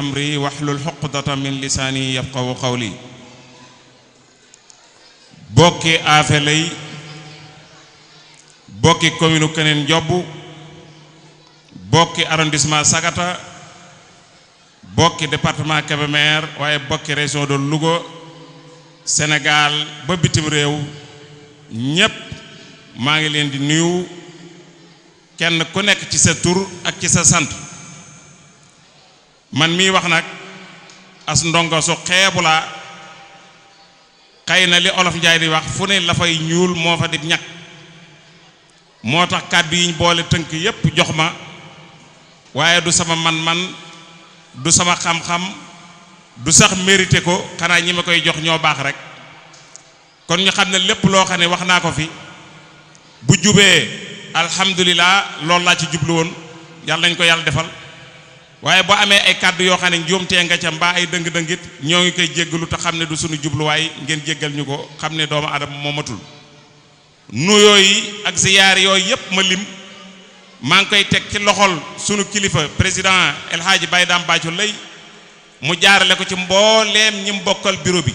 amri wahlul uqdatan min lisaani yafqahu qawli. bokki Affé Leye, bokki commune Keneen Njobbu, bokki arrondissement Sagata, bokki département Kébémer, waaye bokki région de Louga, Sénégal ba bitim réew ñépp maa ngi leen di nuyu kenn ku nekk ci sa tur ak ci sa sant. man mii wax nag as ndongo su xeebu laa, xëy na li olof njaay di wax fu ne la fay ñuul moo fa di ñakk, moo tax kàddu yiñ boole tënk yépp jox ma, waaye du sama man-man, du sama xam-xam, du sax mérité ko, xanaa ñi ma koy jox ñoo baax rek. kon ñu xam ne lépp loo xam ne wax naa ko fi bu jubee alhamdulilah loolu laa ci jublu woon, yàlla nañ ko yàlla defal. waaye boo amee ay kàddu yoo xam ne njuumtee nga ca mbaa ay dëng-dëngit ñoo ngi koy jéggalu te xam ne du sunu jubluwaay, ngeen jéggal ñu ko, xam ne doomu aadama moo matul. nuyoo yi ak ziyaar yooyu yépp ma lim maa ngi koy teg ci loxol sunu kilifa président El Hadji Baye Dame Bathio Leye mu jaarale ko ci mbooleem ñi mu bokkal bureau bi,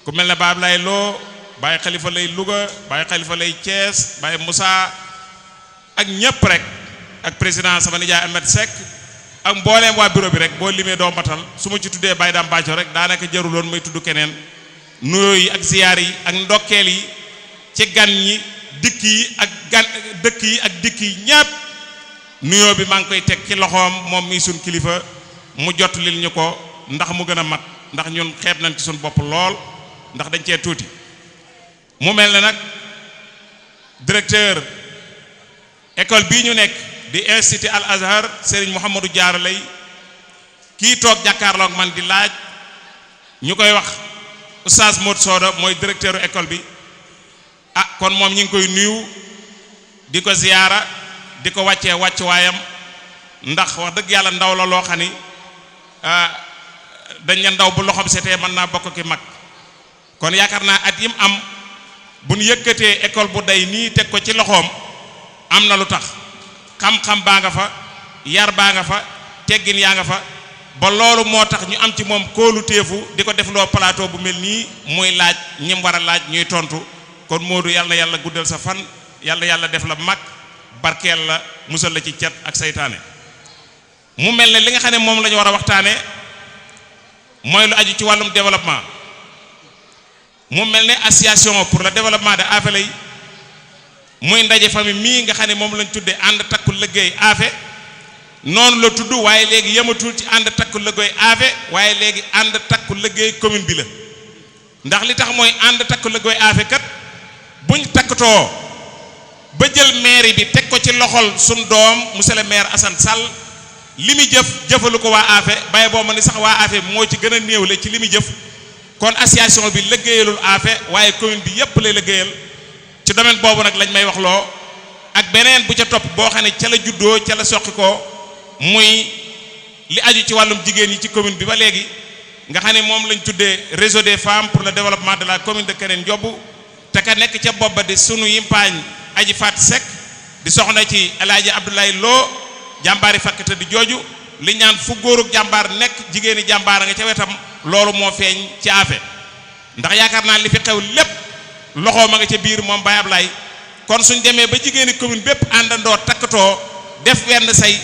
ku mel ne Baab Lay Loo, Baye Khalifa Leye Louga, Baye Khalifa Leye Thiès, Baye Moussa ak ñépp rek, ak président sama nijaay Ahmed Seck ak mbooleem waa bureau bi rek. boo limee doo matal, su ma ci tuddee Baye Dame Bathio rek daanaka jaruloon may tudd keneen. nuyoo yi ak ziyaar yi ak ndokkeel yi ci gan ñi, dikk yi ak gan dëkk yi ak dikk yi ñépp, nuyoo bi maa ngi koy teg ci loxoom moom mii suñ kilifa mu jot lil ñu ko ndax mu gën a mat, ndax ñun xeeb nañ ci suñ bopp lool, ndax dañ cee tuuti. mu mel ne nag directeur école bii ñu nekk di institut Al Azhar Serigne Mouhamadou Diarra Leye, kii toog jàkkaarloog man di laaj, ñu koy wax Oustaz Modou Soda mooy directeur école bi. kon moom ñi ngi koy nuyu di ko ziyaara di ko wàccee wàccuwaayam, ndax wax dëgg yàlla ndaw la loo xam ni dañ ne ndaw bu loxoom setee mën naa bokk ki mag. kon yaakaar naa at yim am bu ñu yëkkatee école bu day nii teg ko ci loxoom am na lu tax. xam-xam baa nga fa, yar baa nga fa, teggin yaa nga fa, ba loolu moo tax ñu am ci moom kóolu téefu di ko defloo plateau bu mel nii muy laaj ñim war a laaj ñuy tontu. kon Modou yàlla na yàlla guddal sa fan, yàlla yàlla def la mag, barkeel la, musal la ci cet ak saytaane. mu mel ne li nga xam ne moom la ñu war a waxtaane mooy lu aju ci wàllum développement. mu mel ne association pour le développement de Affé Leye muy ndaje famille mii nga xam ne moom lañ tuddee ànd takku liggéey Affé, noonu la tudd, waaye léegi yematul ci ànd takku liggéey Affé, waaye léegi ànd takku liggéey commune bi la. ndax li tax mooy ànd takku liggéey Affé kat buñ takkatoo ba jël mairie bi teg ko ci loxol suñ doom monsieur le maire Assane Sall, li muy jëfalu ko waa Affé, baye boo ma ni sax waa Affé moo ci gën a néewle ci li muy jëf. kon association bi liggéeyalul Affé, waaye commune bi yépp lay liggéeyal. ci domaine boobu nag lañ may wax loo ak beneen bu ca topp boo xam ne ca la juddoo ca la soqi ko, muy li aju ci wàllum jigéen yi ci commune bi ba léegi, nga xam ne moom lañ tuddee réseau des femmes pour le développement de la commune de Keneen Njobbu, te ka nekk ca bopp ba di sunu yimpaañ aji Faat Seck di soxna ci El Hadji Abdoulaye Lo, jàmbaari fakkate di jooju, li ñaan fu góorug jàmbaar nekk jigéeni jàmbaar nga ca wetam. loolu moo feeñ ci Affé, ndax yaakaar naa li fi xew lépp loxo ma nga ca biir moom Baye Ablaye. kon suñ demee ba jigéeni commune bépp àndandoo takkatoo def wenn say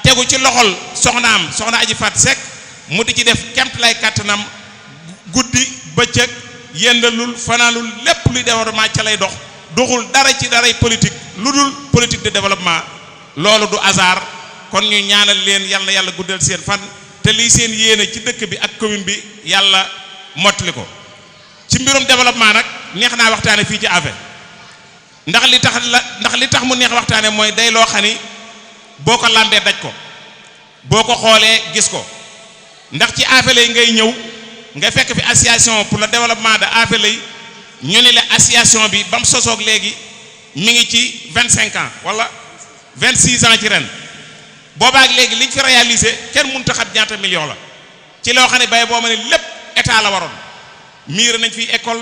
tegu ci loxol soxna aji Faat Seck, mu di ci def kemt lay kàttanam, guddi bëccëg yendalul fanaanul, lépp luy développement ca lay doxul dara ci daray politique lu dul politique de développement. loolu du hasard. kon ñu ñaanal leen yàlla na yàlla guddal seen fan, te lii seen yéene ci dëkk bi ak commune bi yàlla mottali ko. ci mbirum développement nag neex naa waxtaane fii ci Affé, ndax li tax mu neex waxtaane mooy day loo xam ni boo ko làmbee daj ko, boo ko xoolee gis ko. ndax ci Affé Leye ngay ñëw nga fekk fi association pour le développement de Affé Leye, ñu ne la association bi ba mu sosoog léegi mi ngi ci 25 ans wala 26 ans ci ren. boobaak léegi liñ fi réalisé kenn mënut a xam ñaata million la, ci loo xam ne bay boo ma ne lépp état la waroon. miir nañ fi école,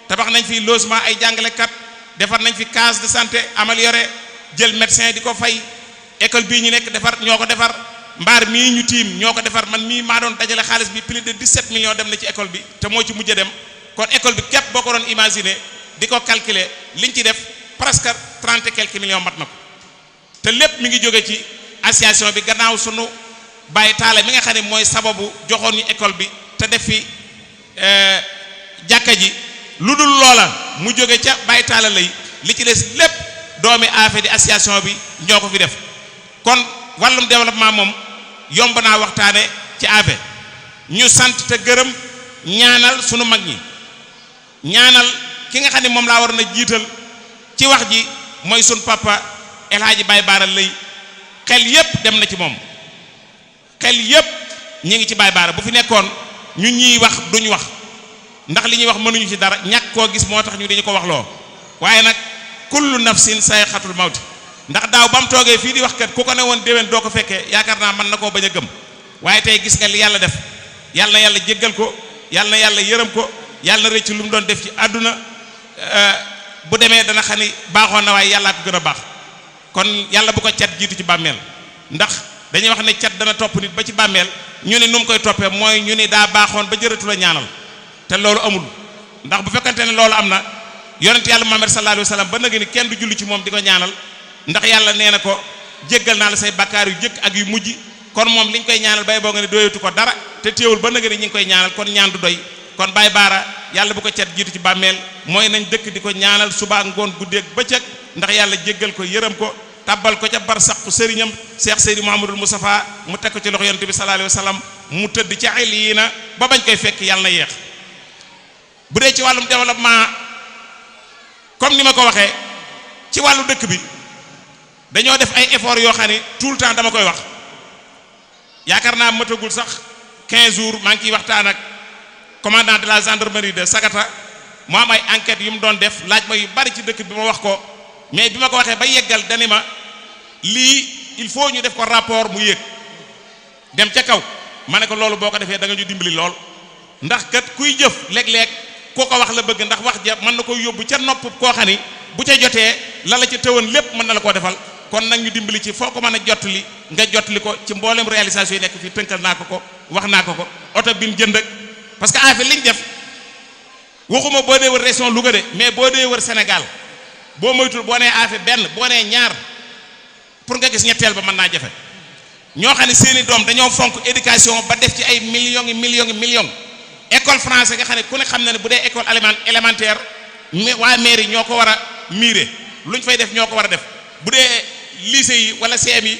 tabax nañ fi logement ay jàngalekat, defar nañ fi case de santé amélioré, jël médecin di ko fay. école bii ñu nekk defar ñoo ko defar, mbaar mii ñu tiim ñoo ko defar man mii maa doon dajale xaalis bi plus de 17 millions dem na ci école bi te moo ci mujj a dem kon école bi képp boo ko doon imaginer di ko calculer liñ ci def presque 30 et quelques millions mat na ko te lépp mi ngi jóge ci association bi gannaaw sunu bàyyi taala mi nga xam ne mooy sababu joxoon ñu école bi te def fi jàkka ji lu dul loola mu jóge ca bàyyi taala lay li ci des lépp doomi affaire di association bi ñoo ko fi def kon wàllum développement moom yomb naa waxtaane ci affaire ñu sant te gërëm ñaanal sunu mag ñi ñaanal ki nga xam ne moom laa war na jiital ci wax ji mooy sunu papa El Hadji Baye Baara lay xel yépp dem na ci moom xel yépp ñi ngi ci Baye Baara bu fi nekkoon ñun ñuy wax duñ wax ndax li ñuy wax mënuñu ci dara ñàkk koo gis moo tax ñu dañu ko wax loo waaye nag kullu nafsin sayxatul mawti ndax daaw ba mu toogee fii di wax kat ku ko ne woon déwén doo ko fekkee yaakaar naa mën na koo bañ a gëm waaye tey gis nga li yàlla def yàlla na yàlla jéggal ko yàlla na yàlla yërëm ko yàlla na rëcc lu mu doon def ci àdduna bu demee dana xam ni baaxoon na waaye yàllaa ko gën a baax kon yàlla bu ko cat jiitu ci bàmmeel ndax dañuy wax ne cat dana topp nit ba ci bàmmeel ñu ne nu mu koy toppee mooy ñu ni daa baaxoon ba jërëtu la ñaanal te loolu amul ndax bu fekkante ne loolu am na yonent yàlla Muhammad sallallahu alayhi wa sallam ba nag ni kenn du julli ci moom di ko ñaanal ndax yàlla nee na ko jéggal naa la say bakkaar yu jëkk ak yu mujj kon moom liñ koy ñaanal bay boo nga ne doyatu ko dara te téewul ba nag ni ñi ngi koy ñaanal kon ñaan du doy kon Baye Baara yàlla bu ko cat jiitu ci bàmmeel mooy nañ dëkk di ko ñaanal suba ngoon guddeeg bëccëg ndax yàlla jéggal ko yërëm ko tabbal ko ca bar saqu sëriñam Cheikh Seydi Mouhamadul Moustapha mu teg ko ci loxo yonent bi sallallahu alayhi wa sallam mu tëdd ca illiina ba bañ koy fekk yàlla na yeex bu dee ci wàllum développement comme ni ma ko waxee ci wàllu dëkk bi dañoo def ay effort yoo xam ne tout le temps dama koy wax yaakaar naa matagul sax 15 jours maa ngi ciy waxtaan ak commandant de la gendarmerie de Sagata mu am ay enquêtes yu mu doon def laaj ma yu bari ci dëkk bi ma wax ko mais bi ma ko waxee ba yeggal dani ma lii il faut ñu def ko rapport mu yéeg dem ca kaw ma ne ko loolu boo ko defee da nga ñu dimbali lool ndax kat kuy jëf léeg-léeg koo ko wax la bëgg ndax wax ja mën na ko yóbbu ca nopp koo xam ni bu ca jotee la ca tëwoon lépp mën na la koo defal kon nag ñu dimbali ci foo ko mën a jottali nga jottali ko ci mboolem réalisation yi nekk fii tënkal naa ko wax naa ko oto bi mu jënd ak parce que affaire liñ def waxuma boo dee wër région Louga de mais boo dee wër Sénégal boo moytul boo nee affaire benn boo nee ñaar pour nga gis ñetteel ba mën naa jafe ñoo xam ne seeni doom dañoo fonk éducation ba def ci ay millions école français nga xam ne ku ne xam na ne bu dee école élémentaire waa mairie ñoo ko war a miire luñ fay def ñoo ko war a def bu dee lycée yi wala CM yi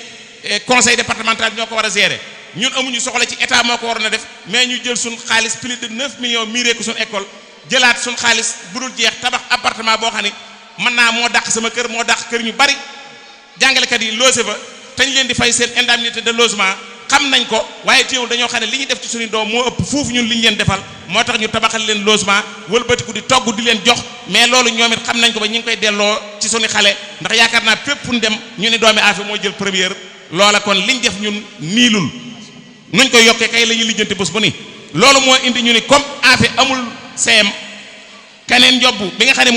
conseil départemental ñoo ko war a gérer ñun amuñu soxla ci état moo ko waroon a def mais ñu jël suñ xaalis plus de 9 millions miiree ko suñ école jëlaat suñ xaalis bu dul jeex tabax appartement boo xam ne mën naa moo dàq sama kër moo dàq kër ñu bari jàngalekat yi logé ba te ñu leen di fay seen indemnité de logement xam nañ ko waaye teewul dañoo xam ne li ñu def ci suñu doom moo ëpp fuuf ñun li ñu leen defal moo tax ñu tabaxal leen logement wëlbatiku di togg di leen jox mais loolu ñoom it xam nañ ko ba ñu ngi koy delloo ci suñu xale ndax yaakaar naa fépp fu ñu dem ñu ne doomi affaire moo jël première loola kon liñ def ñun niilul nuñ koy yokkee kay la ñuy lijjanti bés bu ni loolu moo indi ñu ni comme affaire amul CM keneen njobbu bi nga xam ne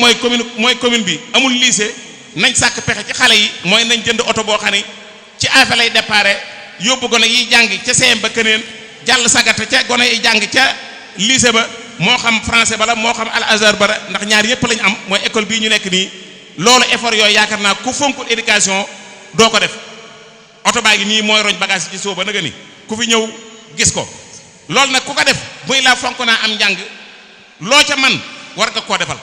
mooy commune bi amul lycée nañ sàkk pexe ci xale yi mooy nañ jënd oto boo xam ne ci affaire lay déparé yóbbu gone yiy jàng ca CM ba keneen jàll Sagata ca gone yi jàng ca lycée ba moo xam français bala moo xam al azhar bara ndax ñaar yépp lañ am mooy école bii ñu nekk nii loolu effort yooyu yaakaar naa ku fonkul éducation doo ko def oto baa ngi nii mooy roñ bagage ci soo ba naga ni ku fi ñëw gis ko loolu nag ku ko def muy la fonk naa am njàng loo ca man war nga koo defal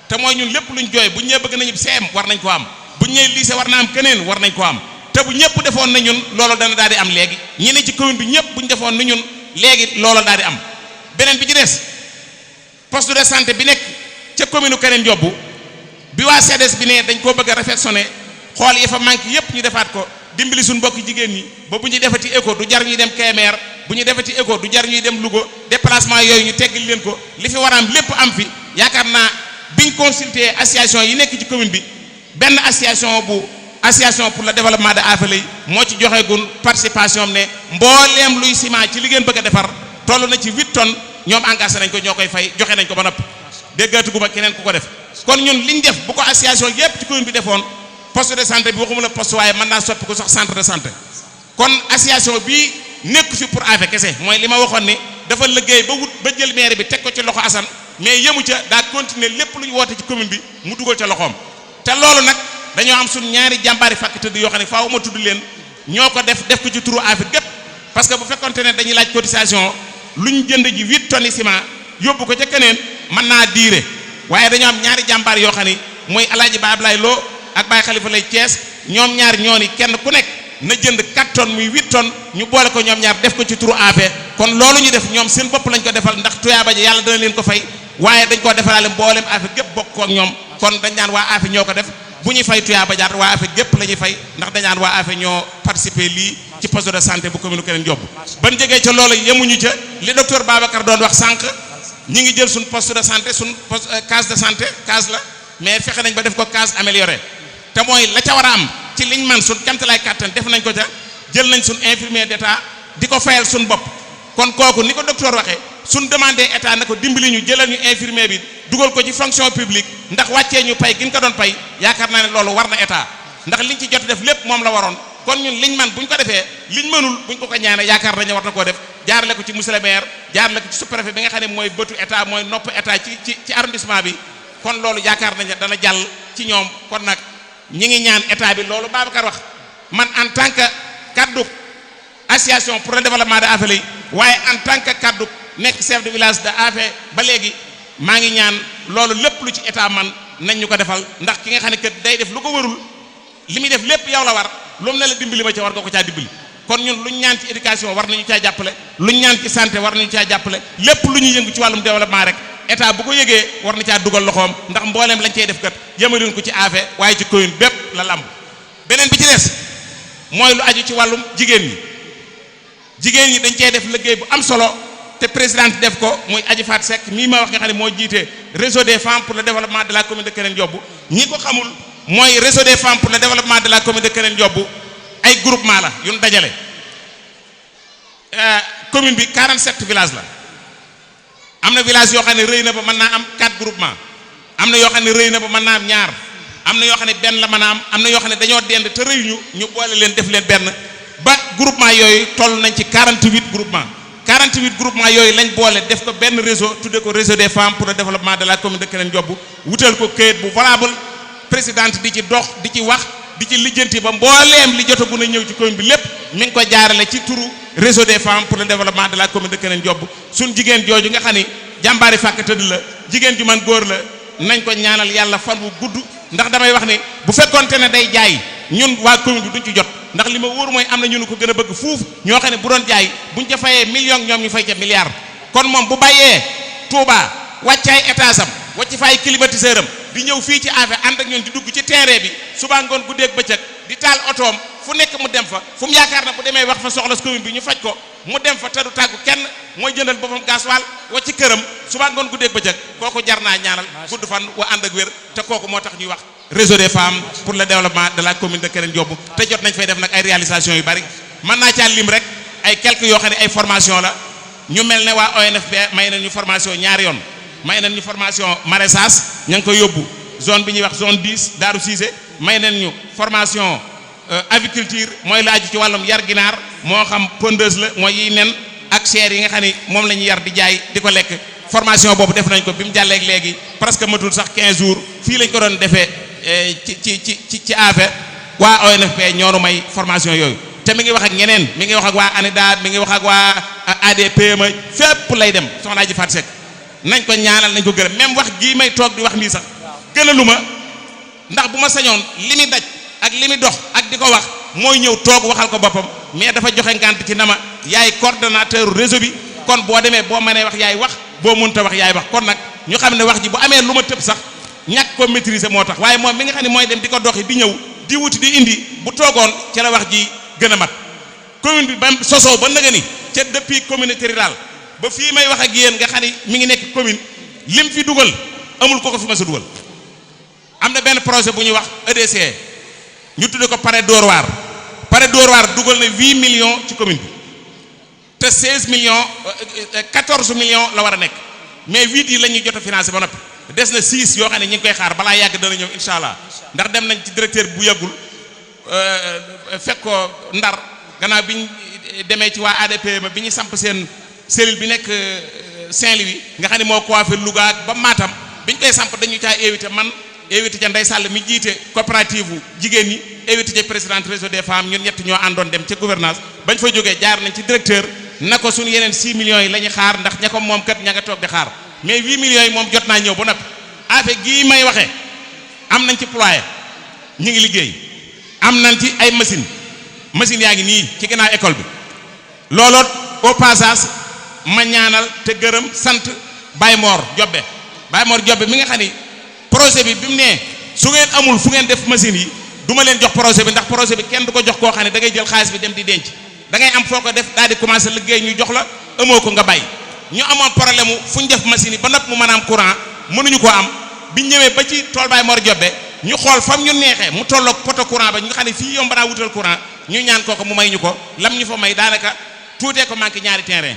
te mooy ñun lépp luñ jooy buñ ñee bëgg nañu CM war nañ ko am buñ ñee lycée war na am keneen war nañ ko am te bu ñëpp defoon na ñun loolu dana daal di am léegi ñi ne ci commune bi ñëpp buñ defoon ni ñun léegi loolu daal di am beneen bi ci des poste de santé bi nekk ca commune keneen jobbu bi waa CDS bi ne dañ koo bëgg a réfectionné xool yi fa manque yépp ñu defaat ko dimbali suñu mbokki jigéen ñi ba bu ñu defati éco du jar ñuy dem Kébémer bu ñu defati éco du jar ñuy dem Louga déplacement yooyu ñu teggil leen ko li fi war a am lépp am fi yaakaar naa biñ consulté association yi nekk ci commune bi benn association pour le développement de Affé Leye moo ci joxe gun participation am ne mbooleem luy ciment ci li ngeen bëgg a defar toll na ci 8 tonnes ñoom engagé nañ ko ñoo koy fay joxe nañ ko ba noppi déggatuguma keneen ku ko def kon ñun liñ def bu ko association yépp ci commune bi defoon poste de santé bi waxuma la poste waaye mën naa soppi ko sax centre de santé kon association bi nekk fi pour affaire kese mooy li ma waxoon ni dafa liggéey ba wut ba jël maire bi teg ko ci loxo Assane mais yemu ca daa continuer lépp lu ñu woote ci commune bi mu dugal ca loxoom te loolu nag dañoo am suñ ñaari jàmbaari fàkk tëdd yoo xam ne faaw ma tudd leen ñoo ko def ko ci turu affaire gépp parce que bu fekkonte ne dañuy laaj cotisation lu ñu jënd ji 8 tonnes ciment yóbbu ko ca keneen mën naa diire waaye dañoo am ñaari jàmbaar yoo xam ne mooy alaaji Ba Ablaye Lo ak Baye Khalifa Lay Thiès ñoom ñaar ñoo ni kenn ku nekk na jënd 4 tonnes muy 8 tonnes ñu boole ko ñoom ñaar def ko ci turu affaire kon loolu ñu def ñoom seen bopp lañ ko defal ndax tuyaaba ji yàlla dana leen ko fay waaye dañ koo defalaale mboolem affaire gépp bokk ko ak ñoom kon dañ naan waa affaire ñoo ko def bu ñuy fay tuyaaba jaar waa affaire gépp la ñuy fay ndax dañ naan waa affaire ñoo participer lii ci poste de santé bu commune Keneen Diop ban jógee ca loolu yemuñu ca li docteur Babacar doon wax sànq ñi ngi jël suñ poste de santé suñ poste case de santé case la mais fexe nañ ba def ko case amélioré te mooy la ca war a am ci liñ man suñ kamtalaay kàttan def nañ ko ca jël nañ suñ infirmier d'état di ko fayal suñ bopp kon kooku ni ko docteur waxee suñ demandé état na ko dimbali ñu jëlal ñu infirmier bi dugal ko ci fonction publique ndax wàccee ñu pay gi ñu ko doon pay yaakaar naa ne loolu war na état ndax liñ ci jot def lépp moom la waroon kon ñun liñ man buñ ko defee liñ mënul buñ ko ñaanee yaakaar nañu war na koo def jaarale ko ci monsieur le maire jaarale ko ci sous-préfet bi nga xam ne mooy bëtu état mooy nopp état ci arrondissement bi kon loolu yaakaar nañu dana jàll ci ñoom kon nag ñi ngi ñaan état bi loolu Babacar wax man en tant que kaddu association pour le développement de Affé Leye waaye en tant que kaddu nekk chef de village de Affé ba léegi maa ngi ñaan loolu lépp lu ci état man nañ ñu ko defal ndax ki nga xam ne kat day def lu ko warul li muy def lépp yow la war lu mu ne la dimbali ma ca war nga ko caa dimbali kon ñun luñ ñaan ci éducation war nañu caa jàppale luñ ñaan ci santé war nañu caa jàppale lépp lu ñuy yëngu ci wàllum développement rek état bu ko yëgee war na caa dugal loxoom ndax mbooleem lañ cey def kat yëmaluñ ko ci Affé waaye ci commune bépp la lamb beneen bi ci des mooy lu aju ci wàllum jigéen ñi dañ cey def liggéey bu am solo te présidente def ko muy Adji Fat Seck mii ma wax nga xam ne moo jiite réseau des femmes pour le développement de la commune de Keneen Diop ñi ko xamul mooy réseau des femmes pour le développement de la commune de Keneen Diop ay groupement la yu ñu dajale commune bi 47 villages la am na village yoo xam ne rëy na ba mën naa am 4 groupement am na yoo xam ne rëy na ba mën naa am ñaar am na yoo xam ne benn la mën a am na yoo xam ne dañoo dend te rëyuñu ñu boole leen def leen benn ba groupement yooyu toll nañ ci 48 groupement yooyu lañ boole def ko benn réseau tudde ko réseau des femmes pour le développement de la commune de Keneen Diop wutal ko këyit bu valable présidente di ci dox di ci wax di ci lijjanti ba mbooleem li jotagu na ñëw ci commune bi lépp mi ngi ko jaarale ci turu réseau des femmes pour le développement de la commune de Keneen Diop suñ jigéen jooju nga xam ni jàmbaari fàkk tëdd la jigéen ju man góor la nañ ko ñaanal yàlla fan wu gudd ndax damay wax ni bu fekkonte ne day jaay ñun waa commune bi duñ ci jot ndax li ma wóor mooy am na ñu ko gën a bëgg fuuf ñoo xam ne bu doon jaay buñ ca fayee million ñoom ñu fay ca milliard kon moom bu bàyyee Touba wàccaay étage am wàcc fay climatiseur am di ñëw fii ci Affé ànd ak ñun di dugg ci terrain bi suba ngoon guddeeg bëccëg di taal otoom fu nekk mu dem fa fu mu yaakaar na bu demee wax fa soxla commune bi ñu faj ko mu dem fa te du tàggu kenn mooy jëndal boppam gasoil wàcc këram suba ngoon guddeeg bëccëg kooku jar naa ñaanal gudd fan wa ànd ak wér te kooku moo tax ñuy wax réseau des femmes pour le développement de la commune de Keneen Diop te jot nañ fay def nag ay réalisations yu bari mën naa caa lim rek ay quelques yoo xam ne ay formation la ñu mel ne waa ONFP may nañ ñu formation ñaari yoon may nañ ñu formation maraîchage ña ngi koy yóbbu zone bi ñuy wax zone 10 Daaru Cissé may nañ ñu formation aviculture mooy la aju ci wàllum yar ginaar moo xam pondeuse la mooy yiy nen ak chair yi nga xam ni moom la ñuy yar di jaay di ko lekk formation boobu def nañ ko bi mu jàlleeg léegi presque matul sax 15 jours fii lañ ko doon defee ci Affé waa ONFP ñoonu may formation yooyu te mi ngi wax ak ñeneen mi ngi wax ak waa ANIDA mi ngi wax ak waa ADPMA fépp lay dem soxna Adji Fat Seck nañ ko ñaanal nañ ko gërëm même wax gii may toog di wax nii sax gënaluma ndax bu ma sañoon li muy daj ak li muy dox ak di ko wax mooy ñëw toog waxal ko boppam mais dafa joxe ngànt ci nama yaay coordonnateur réseau bi kon boo demee boo mënee wax yaay wax boo mënta wax yaay wax kon nag ñu xam ne wax ji bu amee lu ma tëb sax ñàkk ko maîtriser moo tax waaye moom mi nga xam ne mooy dem di ko doxi di ñëw di wuti di indi bu toogoon ca la wax ji gën a mat commune bi ba sosoo ba naga ni ca depuis communauté rurale ba fii may wax ak yéen nga xam ne mi ngi nekk commune lim fi dugal amul ko fi ma sa dugal am na benn projet bu ñuy wax EDC ñu tudde ko Pare Dóor waar dugal na 8 millions ci commune bi te 16 millions 14 millions la war a nekk mais 8 yi la ñuy jot a financé ba noppi des na 6 yoo xam ne ñu ngi koy xaar balaa yàgg dana ñëw incha allah ndax dem nañ ci directeur bu yàggul fekk ko Ndar gannaaw bi ñu demee ci waa ADPM bi ñu samp seen cellule bi nekk Saint-Louis nga xam ne moo coiffé Louga ak ba Matam bi ñu koy samp dañu caa invité man invité ca Ndeye Sall mi jiite coopérative jigéen ñi invité ca présidente réseau des femmes ñun ñett ñoo àndoon dem ca gouvernance bañ fa jógee jaar nañ ci directeur na ko suñu yeneen 6 millions yi la ñuy xaar ndax ña ko moom kat ña nga toog di xaar mais 8 millions yi moom jot naa ñëw ba noppi affaire gii may waxee am nañ ci ployé ñu ngi liggéey am nañ ci ay machine yaa ngi nii ci ginnaaw école bi looloot au passage ma ñaanal te gërëm sant Baye Mor Jobbe mi nga xam ni projet bi mu nee su ngeen amul fu ngeen def machine yi du ma leen jox projet bi ndax projet bi kenn du ko jox koo xam ne da ngay jël xaalis bi dem di denc da ngay am foo ko def daal di commencer liggéey ñu jox la amoo ko nga bàyyi ñu amoon problème mu fu ñu def machine yi ba nopp mu mën a am courant mënuñu koo am bi ñëwee ba ci tool Baye Mor Jobbe ñu xool fam ñu neexee mu tolloog poto courant ba ñu nga xam ne fii yomb naa wutal courant ñu ñaan kooko mu may ñu ko lam ñu fa may daanaka tuutee ko manqué ñaari terrain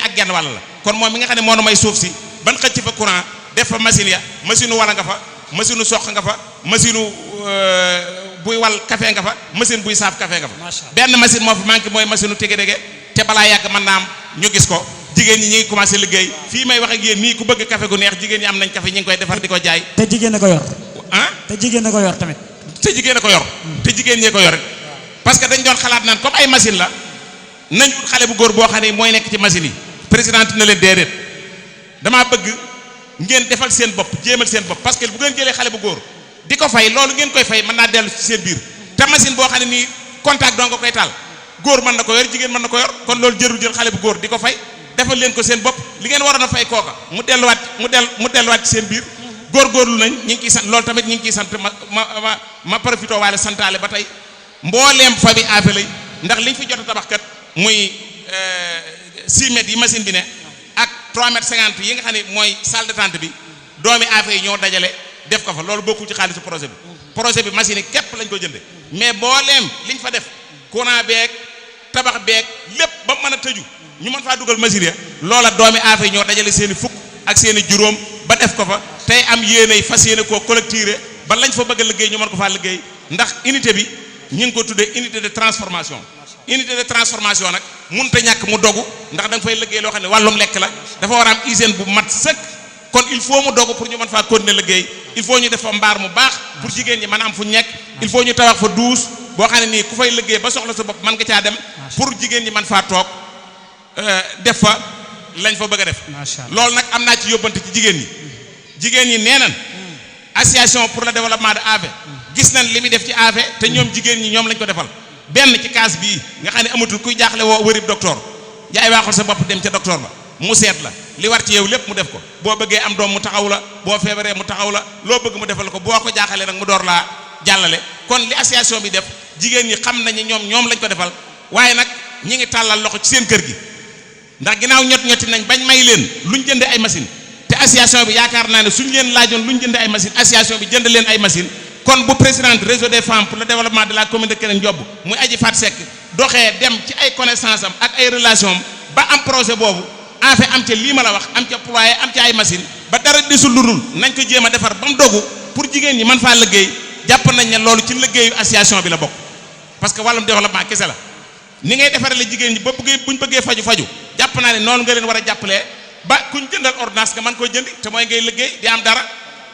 ak genn wàll la kon moom mi nga xam ne moo nu may suuf si ban xëcc fa courant def fa machine ya machine wala nga fa machine soq nga fa machine buy wal café nga fa machine buy saaf café nga fa benn machine moo fa manqué mooy machine tege te balaa yàgg mën naa am ñu gis ko jigéen ñi ñu ngi commencé liggéey fii may wax ak yéen nii ku bëgg café gu neex jigéen ñi am nañ café ñi ngi koy defar di ko jaay te jigéen a ko yor te jigéen ñee ko yor parce que dañ doon xalaat naan comme ay machine la nañ wut xale bu góor boo xam ne mooy nekk ci machine yi présidente na leen déedéet damaa bëgg ngeen defal seen bopp jéemal seen bopp parce que bu ngeen jëlee xale bu góor di ko fay loolu ngeen koy fay mën naa dellu ci seen biir te machine boo xam ne nii contact doo nga koy taal góor mën na ko yor jigéen mën na ko yor kon loolu jërul jël xale bu góor di ko fay defal leen ko seen bopp li ngeen waroon a fay kooka mu delluwaat ci seen biir góorgóorlu nañ ñu ngi ciy sant loolu tamit ñu ngi ciy sant ma profité waale santaale ba tey mbooleem famille Affe Leye ndax liñ fi jot a tabax kat muy 6 mètres yi machine bi ne ak 3 mètres 50 yi nga xam ne mooy salle d'attente bi doomi Affe yi ñoo dajale def ko fa loolu bokkul ci xaalisu projet bi machine yi képp lañ ko jënde mais mbooleem liñ fa def courant beeg tabax beeg lépp ba mën a tëju ñu mën faa dugal machine ya loola doomi Affe yi ñoo dajale seen i fukk ak seen i juróom ba def ko fa tey am yéenay fas yéene koo collecter ba lañ fa bëgg a liggéey ñu mën ko faa liggéey ndax unité bi ñu ngi ko tuddee unité de transformation nag mënut a ñàkk mu dogu ndax da nga fay liggéey loo xam ne wàllum lekk la dafa war a am hygiène bu mat sëkk kon il faut mu dogu pour ñu mën faa continuer liggéey il faut ñu def fa mbaar mu baax pour jigéen ñi mën a am fu ñekk il faut ñu tabax fa douche boo xam ne nii ku fay liggéey ba soxla sa bopp mën nga caa dem pour jigéen ñi mën faa toog def fa lañ fa bëgg a def loolu nag am naa ci yóbbante ci jigéen ñi nee nañ association pour le développement de Affe gis nañ li muy def ci Affe te ñoom jigéen ñi ñoom lañ ko defal benn ci kaas bii nga xam ne amatul kuy jaaxle woo wërib docteur yaay waaxul sa bopp dem ca docteur ba mu seet la li war ci yow lépp mu def ko boo bëggee am doom mu taxaw la boo feebaree mu taxaw la loo bëgg mu defal ko boo ko jaaxalee nag mu door laa jàllale kon li association bi def jigéen ñi xam nañu ñoom lañ ko defal waaye nag ñi ngi tàllal loxo ci seen kër gi ndax ginnaaw ñoti nañ bañ may leen luñ jëndee ay machine te association bi yaakaar naa ne suñ leen laajoon luñ jëndee ay machine association bi jënd leen ay machine kon bu présidente réseau des femmes pour le développement de la commune de Kérène Diop muy Aji Fat Seck doxee dem ci ay connaissance am ak ay relation am ba am projet boobu Affe am ca lii ma la wax am ca ployé am ca ay machine ba dara desul lu dul nañ ko jéem a defar ba mu dogu pour jigéen ñi mën faa liggéey jàpp nañ ne loolu ci liggéeyu association bi la bokk parce que wàllum développement kese la ni ngay defarale jigéen ñi ba buñ bëggee faju jàpp naa ne noonu nga leen war a jàppalee ba kuñ jëndal ordonnance nga mën koy jëndi te mooy ngay liggéey di am dara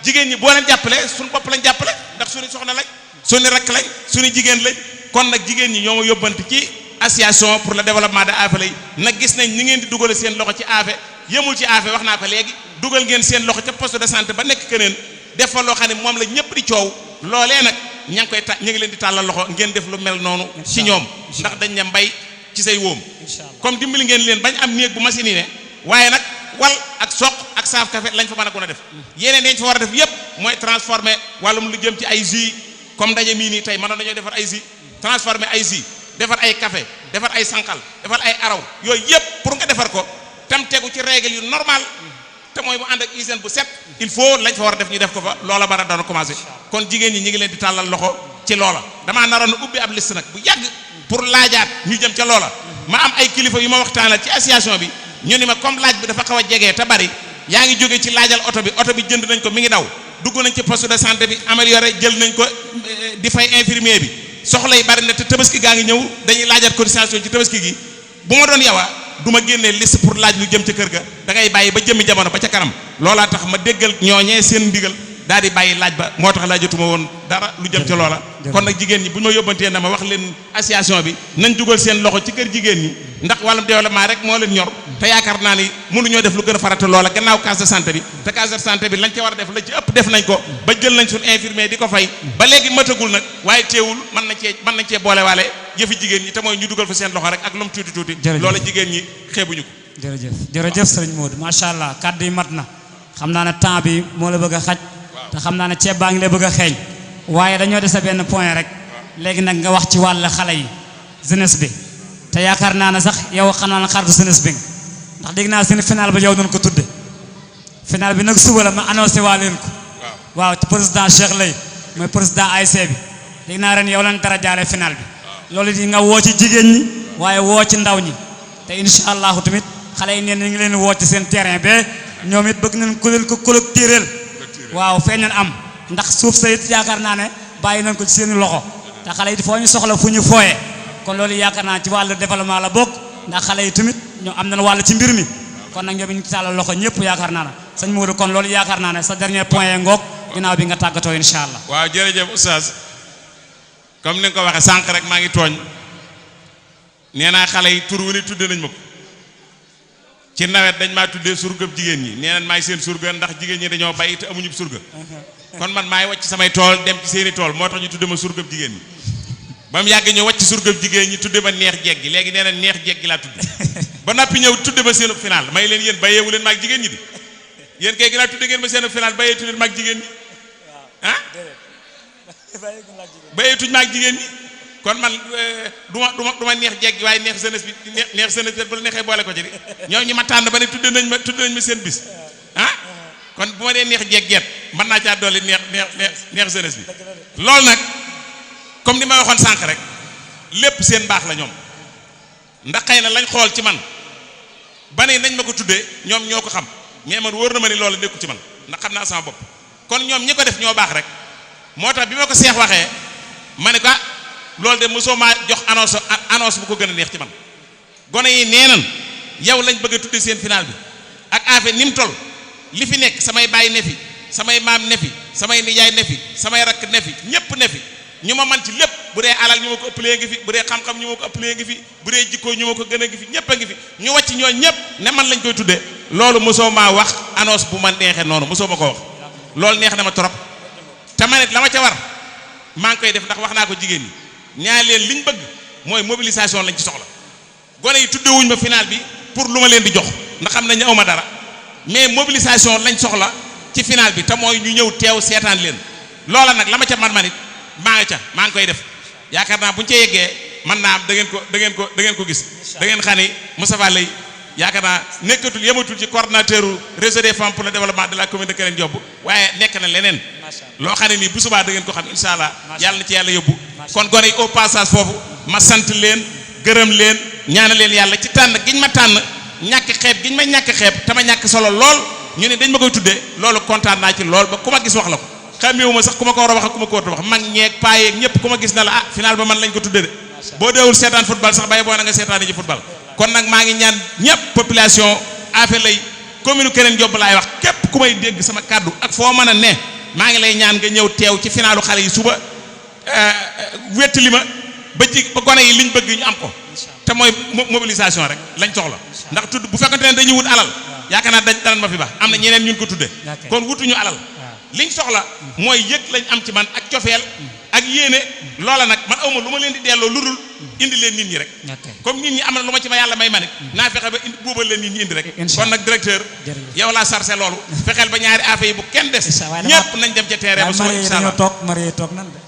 jigéen ñi boo leen jàppalee suñu bopp lañ jàppale ndax suñu soxna lañ suñu rakk lañ suñu jigéen lañ kon nag jigéen ñi ñoo ma yóbbante ci association pour le développement de Affe Leye nag gis nañ ni ngeen di dugale seen loxo ci Affe yemul ci Affe wax naa ko léegi dugal ngeen seen loxo ca poste de santé ba nekk keneen def fa loo xam ne moom la ñëpp di coow loolee nag ña ngi leen di tàllal loxo ngeen def lu mel noonu ci ñoom ndax dañ ne mbay ci say wóom comme dimbali ngeen leen bañ am néeg bu machine yi ne waaye nag wal ak soq ak saaf café lañ fa mën a gën a def yeneen yañ fa war a def yépp mooy transformer wàllum lu jëm ci ay jus comme ndaje mii nii tey mënoon nañoo defar ay jus transformer ay jus defar ay café defar ay sànqal defar ay araw yooyu yépp pour nga defar ko tam tegu ci règle yu normal te mooy mu ànd ak hygiène bu set il faut lañ fa war a def ñu def ko fa loola bara dana commencé kon jigéen ñi ñu ngi leen di tàllal loxo ci loola damaa naroon ubbi ab liste nag bu yàgg pour laajaat ñu jëm ca loola ma am ay kilifa yu ma waxtaanal ci association bi ñu ni ma comme laaj bi dafa xaw a jege te bari yaa ngi jóge ci laajal oto bi jënd nañ ko mi ngi daw dugg nañ ci poste de santé bi amélioré jël nañ ko di fay infirmier bi soxla yi bari na te tabaski gaa ngi ñëw dañuy laajaat cotisation ci tabaski gi bu ma doon yawa du ma génnee liste pour laaj lu jëm ca kër ga da ngay bàyyi ba jëmmi jamono ba ca kanam loolaa tax ma déggal ñooñee seen ndigal daal di bàyyi laaj ba moo tax laajatuma woon dara lu jëm ca loola kon nag jigéen ñi bu ñu ma yóbbantee na ma wax leen association bi nañ dugal seen loxo ci kër jigéen ñi ndax wàllum développement rek moo leen ñor te yaakaar naa ni mënuñoo def lu gën a farata loola gannaaw case de santé bi te case de santé bi lañ ca war a def la ci ëpp def nañ ko ba jël nañ suñu infirmier di ko fay ba léegi matagul nag waaye teewul mën nañ cee boolewaale yëfi jigéen ñi te mooy ñu dugal fa seen loxo rek ak lu mu tuuti tuuti loola jigéen ñi xeebuñu ko jërëjëf sëriñ Modou macha allah kàddu yi mat na xam naa ne temps bi moo la bëgg a xaj te xam naa ne ceeb baa ngi lay bëgg a xeeñ waaye dañoo dese benn point rek léegi nag nga wax ci wàll xale yi jeunesse bi te yaakaar naa ne sax yow xam naa ne xaritu jeunesse bi ndax dégg naa seen final ba yow doon ko tudde final bi nag suba la ma annoncé waa leen ko waaw ci président Cheikh Lay mooy président ASC bi dégg naa ren yow lañ dara jaale final bi loolu di nga woo ci jigéen ñi waaye woo ci ndaw ñi te incha allahu tamit xale yi neen ñu ngi leen woo ci seen terrain ba ñoom it bëgg nañ ku leen ko collectéral waaw feeñ nañ am ndax suuf sa it yaakaar naa ne bàyyi nañ ko ci seen loxo te xale yi foo ñu soxla fu ñu fooyee kon loolu yaakaar naa ci wàllu développement la bokk ndax xale yi tamit ñoo am nañ wàll ci mbir mi kon nag ñoom ñu ngi tàllal loxo ñëpp yaakaar naa ne sëñ Modou kon loolu yaakaar naa ne sa dernier point ngoog ginnaaw bi nga tàggatoo incha allah. waaw jërëjëf oustaz comme ni nga ko waxee sànq rek maa ngi tooñ nee naa xale yi tur wu ne tudde nañ ma ko ci nawet dañ maa tuddee surgab jigéen ñi nee nañ maay seen surga ndax jigéen ñi dañoo bàyyi te amuñu surga kon man maay wàcc samay tool dem ci seeni tool moo tax ñu tudde ma surgab jigéen ñi ba mu yàgg ñëw wàcc surgab jigéen ñi tudde ma neex jeeg gi léegi nee na neex jeeg gi laa tudde ba noppi ñëw tudde ma seenu final may leen yéen bàyyeewu leen maag jigéen ñi di yéen kay ginnaaw tudde ngeen ma seenu final bàyyeetu leen maag jigéen ñi ah bàyyeetuñ maag jigéen ñi kon man du ma neex jeeg gi waaye neex jeunesse bi neex jeunesse bi bu la neexee boole ko ci di ñoom ñi ma tànn ba ne tudde nañ ma seen bis ah kon bu ma dee neex jeeg geet mën naa caa dolli neex jeunesse bi loolu nag comme ni ma waxoon sànq rek lépp seen baax la ñoom ndax xëy na lañ xool ci man ba ne nañ ma ko tuddee ñoom ñoo ko xam mais man wóor na ma ni loolu nekku ci man ndax xam naa sama bopp kon ñoom ñi ko def ñoo baax rek moo tax bi ma ko seex waxee ma ne ko loolu de mosoo maa jox annonce bu ko gën a neex ci man gone yi nee nan yow lañ bëgg a tudde seen final bi ak affaire ni mu toll li fi nekk samay baay ne fi samay maam ne fi samay nijaay ne fi samay rakk ne fi ñépp ne fi ñu ma man ci lépp bu dee alal ñu ma ko ëppalee ngi fi bu dee xam-xam ñu ma ko ëppalee ngi fi bu dee jikkoo ñu ma ko gën a ngi fi ñépp a ngi fi ñu wàcc ñoo ñépp ne man lañ koy tudde loolu mosoo maa wax annonce bu ma neexee noonu mosoo ma ko wax loolu neex na ma trop te ma ne la ma ca war maa ngi koy def ndax wax naa ko jigéen ñi ñaa leen liñ bëgg mooy mobilisation lañ ci soxla gone yi tuddewuñ ma final bi pour lu ma leen di jox ndax xam nañ ne aw ma dara mais mobilisation lañ soxla ci final bi te mooy ñu ñëw teew seetaan leen loola nag la ma ca man it maa ngi koy def yaakaar naa bu ñu ca yeggee man naa am da ngeen ko gis da ngeen xam ni Moustapha Lay yaakaar naa nekkatul yematul ci coordonnateur réseau des femmes pour le développement de la commune de Kérène Diop waaye nekk na leneen loo xam ne nii bu subaa da ngeen ko xam insha allah yàlla na ci yàlla yóbbu kon gone yi au passage foofu ma sant leen gërëm leen ñaana leen yàlla ci tànn giñ ma tànn ñàkk xeeb giñ ma ñàkk xeeb te ma ñàkk solo lool ñu ne dañ ma koy tuddee loolu kontaan naa ci lool ba ku ma gis wax la ko xàmmeewuma sax ku ma ko war a wax ak ku ma ko war a wax mag ñeeg paayeeg ñëpp ku ma gis na la ah final ba man lañ ko tuddee de boo deewul seetaan football sax bay boo na nga seetaan ji football kon nag maa ngi ñaan ñëpp population Affé Leye commune Kérène Diop laay wax képp ku may dégg sama kàddu ak foo mën a ne maa ngi lay ñaan nga ñëw teew ci finalu xale yi suba wettali ma ba gone yi liñ bëgg ñu am ko te mooy mobilisation rek lañ soxla ndax tudd bu fekkante ne dañuy wut alal yaakaar naa dañ ma fi baax am na ñeneen ñun ko tudde kon wutuñu alal liñ soxla mooy yëg lañ am ci man ak cofeel ak yéene loola nag man awma lu ma leen di delloo lu dul indi leen nit ñi rek comme nit ñi am na lu ma ci ma yàlla may manit naa fexe ba indi buubal leen nit ñi indi rek kon nag directeur yow laa sarse loolu fexeel ba ñaari affaire yi bu kenn des ñëpp nañ dem ca terrain ba suba insha Allah marié toog nan de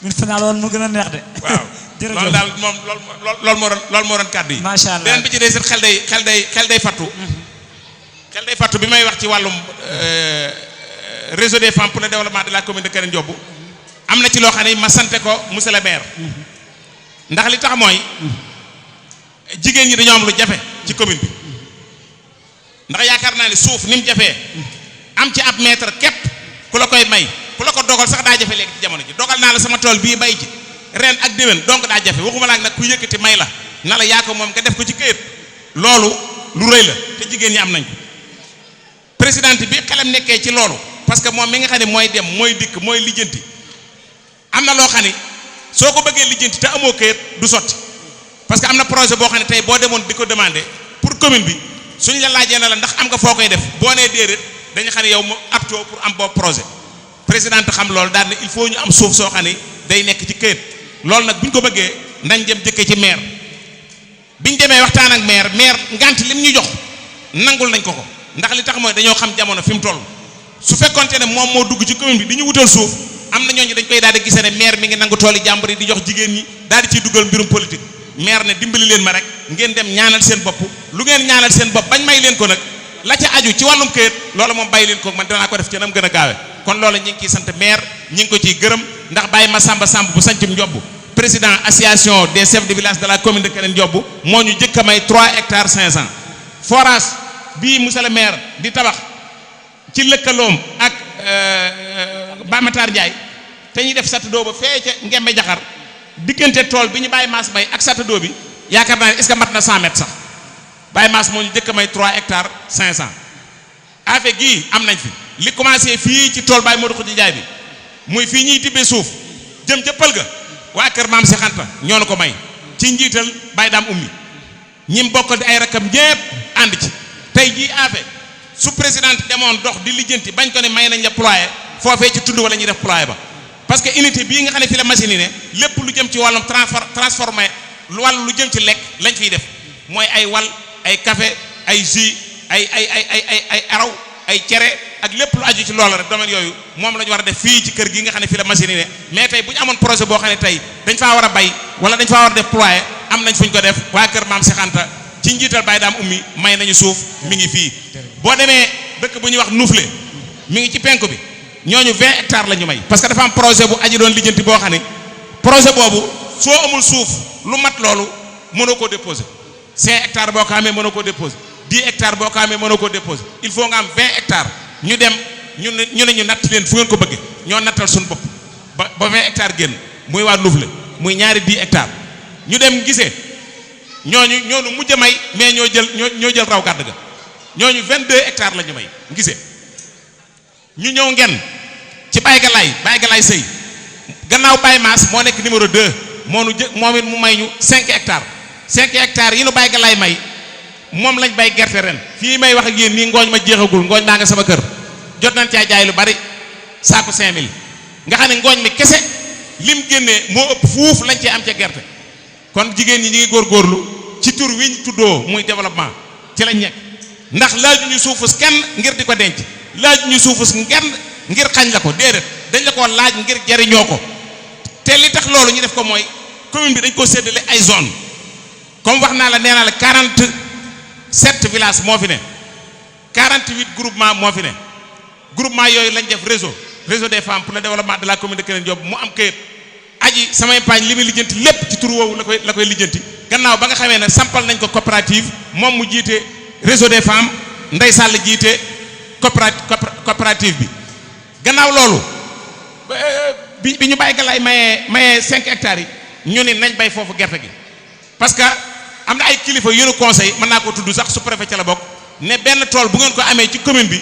min final woon mu gën a neex de waaw loolu daal moom loolu moo doon kàddu yi macha allah beneen bi ci des it xel day fattu bi may wax ci wàllum réseau des femmes pour le développement de la commune de Kérène Diop am na ci loo xam ne ma sante ko monsieur le maire ndax li tax mooy jigéen ñi dañoo am lu jafe ci commune bi ndax yaakaar naa ne suuf ni mu jafee am ci ab mètre képp ku la koy may ku la ko dogal sax daa jafe léegi ci jamono ji dogal naa la sama tool bii bay ci ren ak déwén donc daa jafe waxuma la nag ku yëkkati may la na la yaa ko moom nga def ko ci këyit loolu lu rëy la te jigéen ñi am nañ ko présidente bi xelam nekkee ci loolu parce que moom mi nga xam ne mooy dem mooy dikk mooy lijjanti am na loo xam ne soo ko bëggee lijjanti te amoo këyit du sotti parce que am na projet boo xam ne tey boo demoon di ko demander pour commune bi suñ la laajee na la ndax am nga foo koy def boo nee déedéet dañu xam ne yow mu aptoo pour am boobu projet présidente xam loolu daal ne il faut ñu am suuf soo xam ne day nekk ci këyit loolu nag bu ñu ko bëggee nañ dem jëkkee ci maire biñ demee waxtaan ak maire ngant lim ñu jox nangul nañ ko ndax li tax mooy dañoo xam jamono fi mu toll su fekkonte ne moom moo dugg ci commune bi di ñu wutal suuf am na ñooñu dañ koy daal di gisee ne maire mi ngi nangu tooli jàmbur yi di jox jigéen ñi daal di ciy dugal mbirum politique maire ne dimbali leen ma rek ngeen dem ñaanal seen bopp lu ngeen ñaanal seen bopp bañ may leen ko nag la ca aju ci wàllum këyit loolu moom bàyyi leen ko man danaa ko def ci nam gën a gaawe kon loolu ñi ngi ciy sant maire ñi ngi ko ciy gërëm ndax bàyyi ma Samba Samb bu sancum Ndiob président association des chefs de village de la commune de Kenen Ndiob moo ñu jëkk a may 3 hectares 500 forage bii monsieur le maire di tabax ci lëkkaloom ak Bamatar Ndiaye te ñuy def satadoo ba fee ca Ngembe Jaxar diggante tool bi ñu bàyyi maas bay ak satadoo bi yaakaar naa ne est-ce que mat na 100 mètres sax bàyyi maas moo ñu jëkk a may 3 hectares 500 affaire gii am nañ fi li commencé fii ci tool Baye Modou Khoudia Ndiaye bi muy fii ñuy tibbee suuf jëm ca pël ga waa kër maam si xanta ñoo nu ko may ci njiital Baye Dame Ummi ñim bokkal di ay rakam ñépp ànd ci tey jii affaire su président demoon dox di lijjanti bañ ko ne may nañ la ployé foofee ci tund wala ñuy def ployé ba parce que unité bii nga xam ne fi la machine yi ne lépp lu jëm ci wàllum transformé wàllu lu jëm ci lekk lañ fiy def mooy ay wal ay café ay jus ay araw ay cere ak lépp lu aju ci loolu rek domaine yooyu moom la ñu war a def fii ci kër gi nga xam ne fi la machine yi ne mais tey bu ñu amoon projet boo xam ne tey dañ faa war a bay wala dañ faa war a def ployé am nañ fu ñu ko def waa kër maam Seexanta ci njiital Baye Dame Ummi may nañu suuf mi ngi fii boo demee dëkk bu ñuy wax Nuufle mi ngi ci penku bi ñooñu 20 hectares la ñu may parce que dafa am projet bu aji doon lijjanti boo xam ne projet boobu soo amul suuf lu mat loolu mënoo koo déposer 5 hectares boo ko amee mënoo koo déposer 10 hectares boo ko amee mënoo koo déposer il faut nga am 20 hectares ñu dem ñu ne ñu natt leen fu ngeen ko bëggee ñoo nattal suñu bopp ba 20 hectares génn muy waa Nuufle muy ñaari 10 hectares ñu dem gisee ñooñu mujj a may mais ñoo jël raw gàdd ga ñooñu 22 hectares la ñu may gisee ñu ñëw ngeen ci Baye Galaay sëy gannaaw Baye Maas moo nekk numéro 2 moom it mu may ñu 5 hectares 5 hectares yi nu Baye Galaay may moom lañ bay gerte ren fii may wax ak yéen nii ngooñ ma jeexagul ngooñ maa nga sama kër jot nañ caa jaay lu bari saako 5000 nga xam ne ngooñ mi kese lim génnee moo ëpp fuuf lañ cee am ca gerte kon jigéen ñi ñu ngi góorgóorlu ci tur wi ñu tuddoo muy développement ci lañ nekk ndax laaju ñu suufus kenn ngir di ko denc laaju ñu suufus ngir xañ la ko déedéet dañ la ko laaj ngir jariñoo ko te li tax loolu ñu def ko mooy commune bi dañ ko séddale ay zone comme wax naa la nee naa la 47 villages moo fi ne 48 groupement moo fi ne groupement yooyu lañ def réseau des femmes pour le développement de la commune de Kenen Ndiob mu am këyit aji samay paañ li muy lijjanti lépp ci tur woowu la koy lijjanti gannaaw ba nga xamee ne sampal nañ ko coopérative moom mu jiite réseau des femmes Ndey Sall jiite coopérative bi gannaaw loolu bi ñu Baye Galaay mayee 5 hectares yi ñu ne nañ bay foofu gerte gi parce que am na ay kilifa yu nu conseil mën naa ko tudd sax su préfet ca la bokk ne benn tool bu ngeen ko amee ci commune bi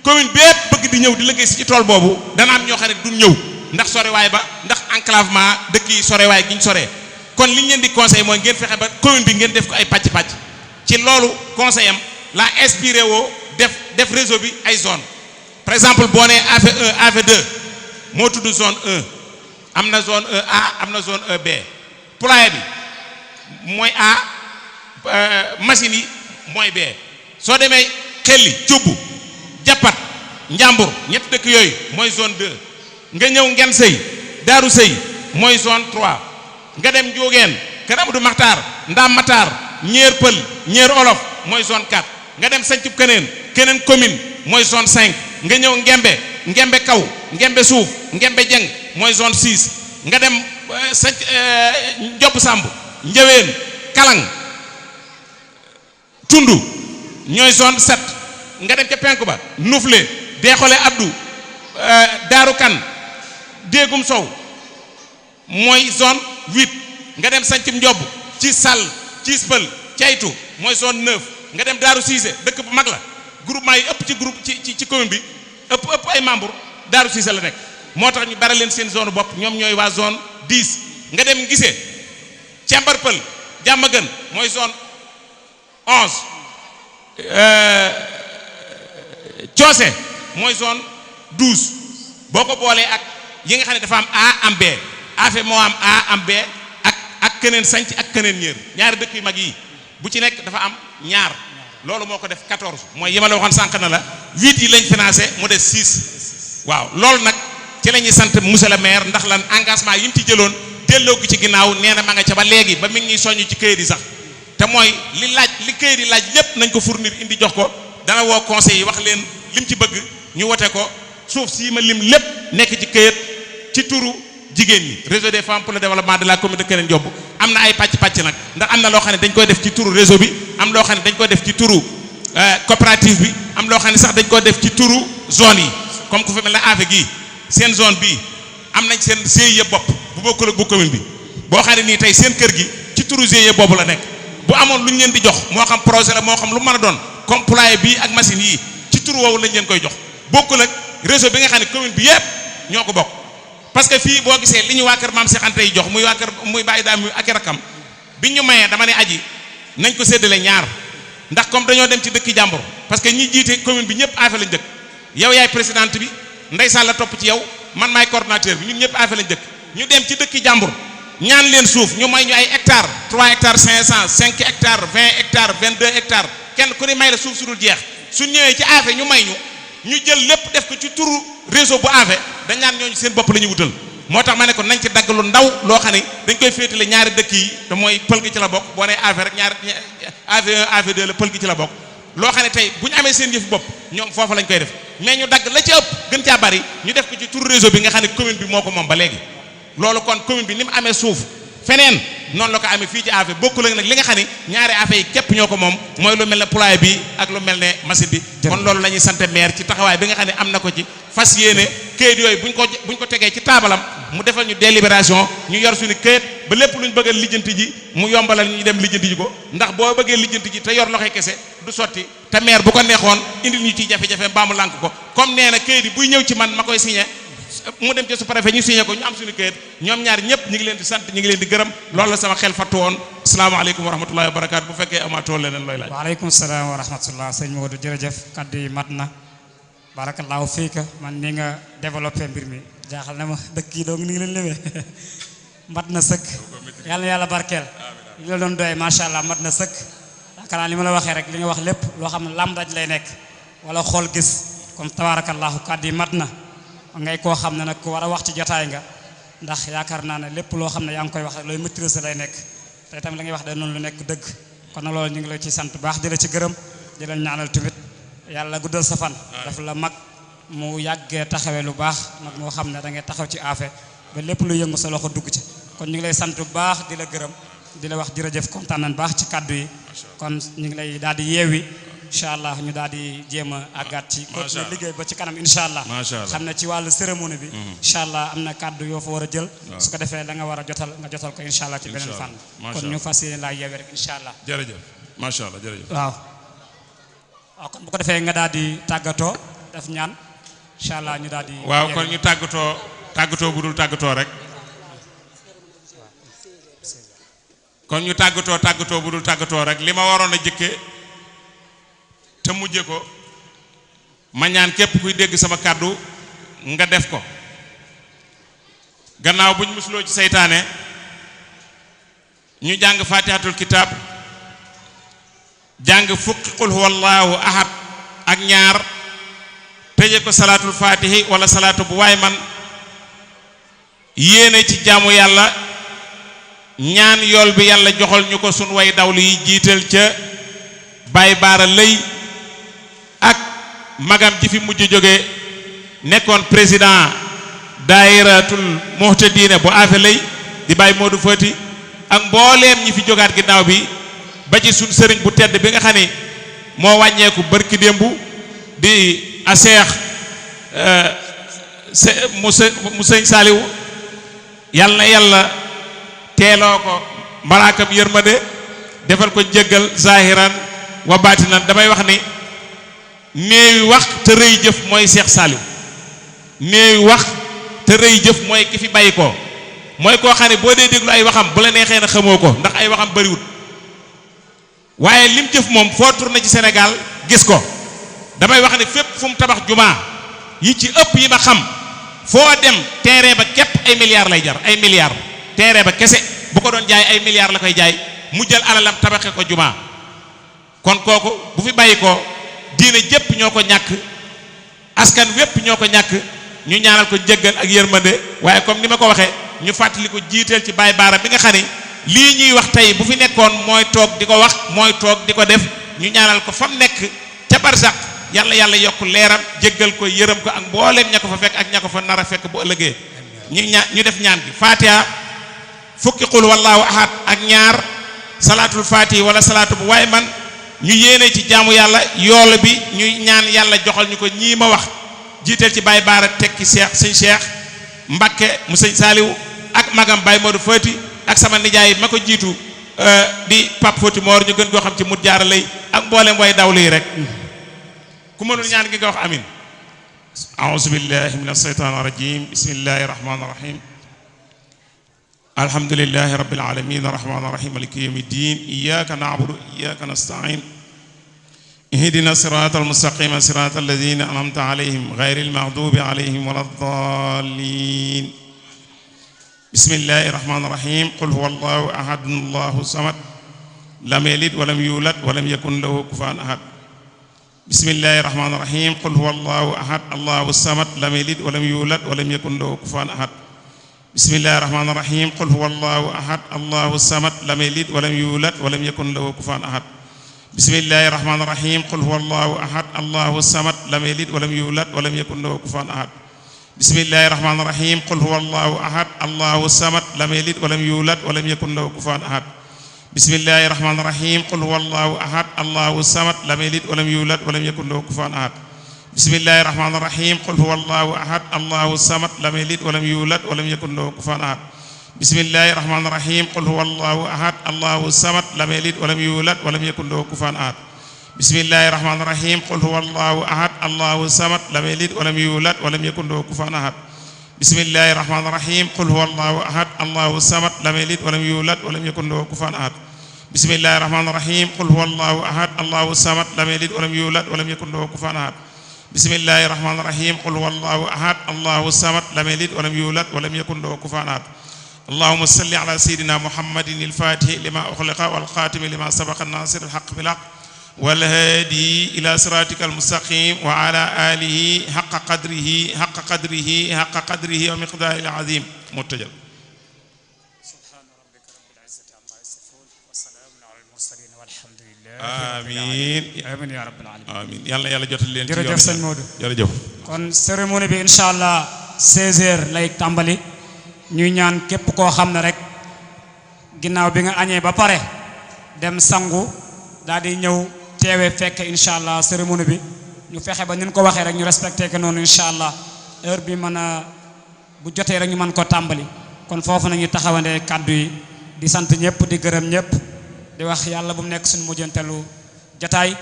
bépp bëgg di ñëw di liggéey si ci tool boobu dana am ñoo xam ne duñ ñëw ndax sorewaay ba ndax enclavement dëkk yi sorewaay gi ñu soree kon li ñu leen di conseil mooy ngeen fexe ba commune bi ngeen def ko ay pàcc-pàcc ci loolu conseil am la inspiré woo def réseau bi ay zone par exemple boo nee AV1 AV2 moo tudd zone 1 am na zone 1A am na zone 1B poulailler bi mooy A machine yi mooy B soo demee xelli cubbu jàppat njàmbur ñetti dëkk yooyu mooy zone 2 nga ñëw ngeen sëy daaru sëy mooy zone 3 nga dem njóogeen kër Amadou Maxtaar Ndaam Maxtaar ñeer pël ñeer olof mooy zone 4 nga dem sancub keneen commune mooy zone 5 nga ñëw ngembe kaw ngembe suuf ngembe jeng mooy zone 6 nga dem sanc njobb sàmb njëween kalang tundu ñooy zone 7 nga dem ca penku ba Nufle Deexole Abdou Daaru Kan déegum sow mooy zone 8 nga dem Sancim Njobb ci Sall ci Pël caytu mooy zone 9 nga dem Daaru Siise dëkk bu mag la groupement yi ëpp ci groupe ci commune bi ëpp ay membre Daaru Siise la nekk moo tax ñu bare leen seen zone bopp ñoom ñooy waa zone 10 nga dem gisee Cembar Pël Jàmmagën mooy zone 11 Coose mooy zone 12 boo ko boolee ak yi nga xam ne dafa am A am B Affe moo am A am B ak keneen sanc ak keneen ñeer ñaari dëkk yu mag yi bu ci nekk dafa am ñaar loolu moo ko def 14 mooy yi ma la waxoon sànq na la 8 yi lañ financé mu des 6 waaw loolu nag ci la ñuy sant monsieur le maire ndax lan engagement yi mu ci jëloon delloo ko ci ginnaaw nee na ma nga ca ba léegi ba mi ngi ñuy soññ ci këyit yi sax te mooy li këyit yi laaj lépp nañ ko fournir indi jox ko dana woo conseil yi wax leen lim ci bëgg ñu wote ko suuf sii ma lim lépp nekk ci këyit ci turu jigéen ñi réseau des femmes pour le développement de la commune de Kérène Diop am na ay pàcc nag ndax am na loo xam ne dañ koy def ci turu réseau bi am loo xam ne dañ koy def ci turu coopérative bi am loo xam ne sax dañ koy def ci turu zone yi comme ku fi mel ne Affe gii seen zone bii am nañ seen GIE bopp bu bokkul ak bu commune bi boo xam ne nii tey seen kër gi ci turu GIE boobu la nekk bu amoon lu ñu leen di jox moo xam projet la moo xam lu mën a doon comme poulailler bii ak machine yii ci turu woowu lañ leen koy jox bokkul ak réseau bi nga xam ne commune bi yépp ñoo ko bokk parce que fii boo gisee li ñu waa kër maam Cheikh Anta yi jox muy waa kër muy bàyyi daam ak rakam bi ñu mayee dama ne aji nañ ko séddale ñaar ndax comme dañoo dem ci dëkki jàmbur parce que ñi jiite commune bi ñëpp Affe lañ dëkk yow yaay présidente bi Ndey Sall la topp ci yow man maay coordonnateur bi ñun ñëpp Affe lañ dëkk ñu dem ci dëkki jàmbur ñaan leen suuf ñu may ñu ay hectares 3 hectares 500 5 hectares 20 hectares 22 hectares kenn ku ne may la suuf su dul jeex su ñëwee ci Affe ñu may ñu jël lépp def ko ci turu réseau bu Affe dañ naan ñooñu seen bopp la ñu wutal moo tax ma ne ko nañ ci dagg lu ndaw loo xam ne dañ koy féetale ñaari dëkk yi te mooy pël gi ci la bokk boo nee Affe rek ñaari Affe 1 Affe 2 la pël gi ci la bokk loo xam ne tey bu ñu amee seen yëfu bopp ñoom foofu lañ koy def mais ñu dagg la ci ëpp gën caa bari ñu def ko ci turu réseau bi nga xam ne commune bi moo ko moom ba léegi loolu kon commune bi ni mu amee suuf feneen noonu la ko amee fii ci Affe bokkul ak nag li nga xam ne ñaari Affe yi képp ñoo ko moom mooy lu mel ne poulailler bi ak lu mel ne machine bi kon loolu la ñuy sant maire ci taxawaay bi nga xam ne am na ko ci fas yéene këyit yooyu buñ ko tegee ci taabalam mu defal ñu délibération ñu yor suñu këyit ba lépp luñ bëgg a lijjanti ji mu yombalal ñu dem lijjanti ji ko ndax boo bëggee lijjanti ji te yor loxoy kese du sotti te maire bu ko neexoon indil ñu ciy jafe-jafe mbaa mu lànk ko comme nee na këyit yi buy ñëw ci man ma koy signé mu dem ci sous-préfet ñu signé ko ñu am suñu këyit ñoom ñaar ñëpp ñu ngi leen di sant ñu ngi leen di gërëm loolu la sama xel fattu woon asalaamaaleykum wa rahmatullahi wa barakaatu bu fekkee amaatoo leneen looy laaj. waaleykum salaam wa rahmatullah sëñ Modou jërëjëf kaddu yi mat na barakallahu fiika man ni nga développé mbir mi jaaxal na ma dëkk yi doo ngi leen lemee mat na sëkk yàlla na yàlla barkeel li la doon doy macha allah mat na sëkk yaakaar naa li ma la waxee rek li nga wax lépp loo xam ne lam daj lay nekk wala xool gis comme tabarakallahu kaddu yi mat na ngay koo xam ne nag ku war a wax ci jotaay nga ndax yaakaar naa ne lépp loo xam ne yaa ngi koy wax rek looy maîtriser lay nekk te tamit la ngay wax de noonu lu nekk dëgg kon nag loolu ñu ngi la ci sant baax di la ci gërëm di la ñaanal tamit yàlla guddal sa fan daf la mag mu yàggee taxawee lu baax nag moo xam ne da ngay taxaw ci Affe ba lépp lu yëngu sa loxo dugg ci kon ñu ngi lay sant bu baax di la gërëm di la wax jërëjëf kontaan nañ baax ci kaddu yi kon ñu ngi lay daal di yeewi incha allah ñu daal di jéem a àggaat ci continuer liggéey ba ci kanam incha allah xam ne ci wàllu cérémonie bi incha allah am na kaddu yoo fa war a jël su ko defee la nga war a jotal nga jotal ko incha allah ci beneen fànn kon ñu fas yéene laa yeewi rek incha allah jërëjëf macha allah jërëjëf waaw kon bu ko defee nga daal di tàggatoo def ñaan incha allah ñu daal di waaw kon ñu tàggatoo bu dul tàggatoo rek kon ñu tàggatoo bu dul tàggatoo rek li ma waroon a jëkke te mujje ko ma ñaan képp kuy dégg sama kàddu nga def ko gannaaw buñ musuloo ci seytaane ñu jàng fatihatul kitab jàng fukki qul huwallahu ahad ak ñaar tëje ko salaatul fatihi wala salaatu bu waay man yéene ci jaamu yàlla ñaan yool bi yàlla joxal ñu ko sun way dawlu yi jiital ca Baay Baara Lëy ak magam ji fi mujj jóge nekkoon président daayiratul muhtadina bu Affe Lëy di Baay Modou Fati ak mbooleem ñi fi jógaat ginnaaw bi ba ci sun sëriñ bu tedd bi nga xam ne moo wàññeeku barki démbu di a Seex mu sëñ Saaliwu yàlla na yàlla teeloo ko malaakam yërmande defal ko njëggal zahiran wa baatinan. damay wax ni néewi wax te rëy jëf mooy Seex Saaliw. néewi wax te rëy jëf mooy ki fi bàyyi ko, mooy koo xam ne boo dee déglu ay waxam bu la neexee na xamoo ko ndax ay waxam bariwut, waaye lim jëf moom foo tourné ci Sénégal gis ko. damay wax ne fépp fu mu tabax jumaa yi ci ëpp yi ma xam foo dem terrain ba képp ay milliards lay jar, ay milliards. terrain ba kese bu ko doon jaay ay milliards la koy jaay, mu jël alalam tabaxe ko jumaa. kon kooku bu fi bàyyi ko diine jëpp ñoo ko ñàkk, askan wépp ñoo ko ñàkk. ñu ñaanal ko jéggal ak yërmande, waaye comme ni ma ko waxee ñu fàttali ko jiiteel ci Baay Baara bi nga xam ne lii ñuy wax tey bu fi nekkoon mooy toog di ko wax, mooy toog di ko def. ñu ñaanal ko fa mu nekk ca barsaq yàlla yàlla yokk leeram, jéggal ko, yërëm ko ak mbooleem ña ko fa fekk ak ña ko fa nar a fekk bu ëllëgee. ñu def ñaan gi Fatiha fukki qul wallahu ahad ak ñaar, salaatul Fatiha wala salaatu bu waaye man ñu yéene ci jaamu yàlla yool bi. ñuy ñaan yàlla joxal ñu ko ñii ma wax, jiiteel ci Baay Baara tekki Cheikh sëñ Cheikh Mbakke mu sëñ Saaliw ak magam Baay Modou Fati ak sama nijaay ma ko jiitu di Pape Fati Moor ñu gën koo xam ci mut jaara lay ak mboolem way dawlu yi rek. ku mënul ñaan gi nga wax amin. a'uuzu billahi minash shaytaanir rajiim, bismillahir rahmaanir rahiim. alhamdulillahi rabbil aalamiin arrahmaanir rahiim maliki yawmiddin iyyaaka na'budu wa iyyaaka nasta'iin ihdina siraatal mustaqiim siraatal laziina an'amta alayhim ghayril maghduubi alayhim waladdaalliin. bismillahir rahmaanir rahiim qul huwallahu ahad allahu samad lam yalid walam yuulad walam yakun lahu kufuwan ahad. bismillahir rahmaanir rahiim qul huwallahu ahad allahu samad lam yalid walam yuulad walam yakun lahu kufuwan ahad. bismillahir rahmaanir rahiim qul huwallahu ahad allahu samad lam yalid walam yuulad walam yakun lahu kufuwan ahad. bismillahir rahmaanir rahiim qul huwallahu ahad allahu samad lam yalid walam yuulad walam yakun lahu kufuwan ahad. bismillahir rahmaanir rahiim qul huwallahu ahad allahu samad lam yalid walam yuulad walam yakun lahu kufuwan ahad. bismillahir rahmaanir rahiim qul huwallahu ahad allahu samad lam yalid walam yuulad walam yakun lahu kufuwan ahad. bismillahir rahmaanir rahiim qul huwallahu ahad allahu samad lam yalid walam yuulad walam yakun lahu kufuwan ahad. bismillahir rahmaanir rahiim qul huwallahu ahad allahu samad lam yalid walam yuulad walam yakun lahu kufuwan ahad. bismillahir rahmaanir rahiim qul huwallahu ahad allahu samad lam yalid walam yuulad walam yakun lahu kufuwan ahad. bismillahir rahmaanir rahiim qul huwallahu ahad allahu samad lam yalid walam yuulad walam yakun lahu kufuwan ahad. bismillahir rahmaanir rahiim qul huwallahu ahad allahu samad lam yalid walam yuulad walam yakun lahu kufuwan ahad. bismillahir rahmaanir rahiim qul huwallahu ahad allahu samad lam yalid walam yuulad walam yakun lahu kufuwan ahad. allahumma salli ala sayyidina muhammadin al-fatihi lima ughliqa wal khatimi lima sabaqa nasiril haqqi bil haqq wal hadi ila siratikal mustaqim wa ala alihi haqqa qadrihi wa miqdaril azim. muttajal. subhana rabbika rabbil izzati amma yasifun wa salamun ala al mursalin walhamdulillahi amiin ya rabbil alamin. amiin yàlla yàlla jotal leen ci yoon. jërëjëf sëñ Modou. jërëjëf. kon cérémonie bi incha allah 16h lay tàmbali. ñuy ñaan képp koo xam ne rek ginnaaw bi nga añee ba pare dem sangu daal di ñëw teewe fekk incha allah cérémonie bi ñu fexe ba ni ñu ko waxee rek ñu respecté que noonu incha allah heure bi mën a bu jotee rek ñu mën ko tàmbali. kon foofu nañu taxawandee kàddu yi di sant ñëpp di gërëm ñëpp di wax yàlla bu mu nekk suñu mujjantelu jotaay.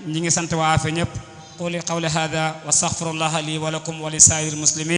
ñi ngi sant waa Affe ñëpp quli qawli hada wa astaghfirullah li wa lakum wa li saa'iril muslimin.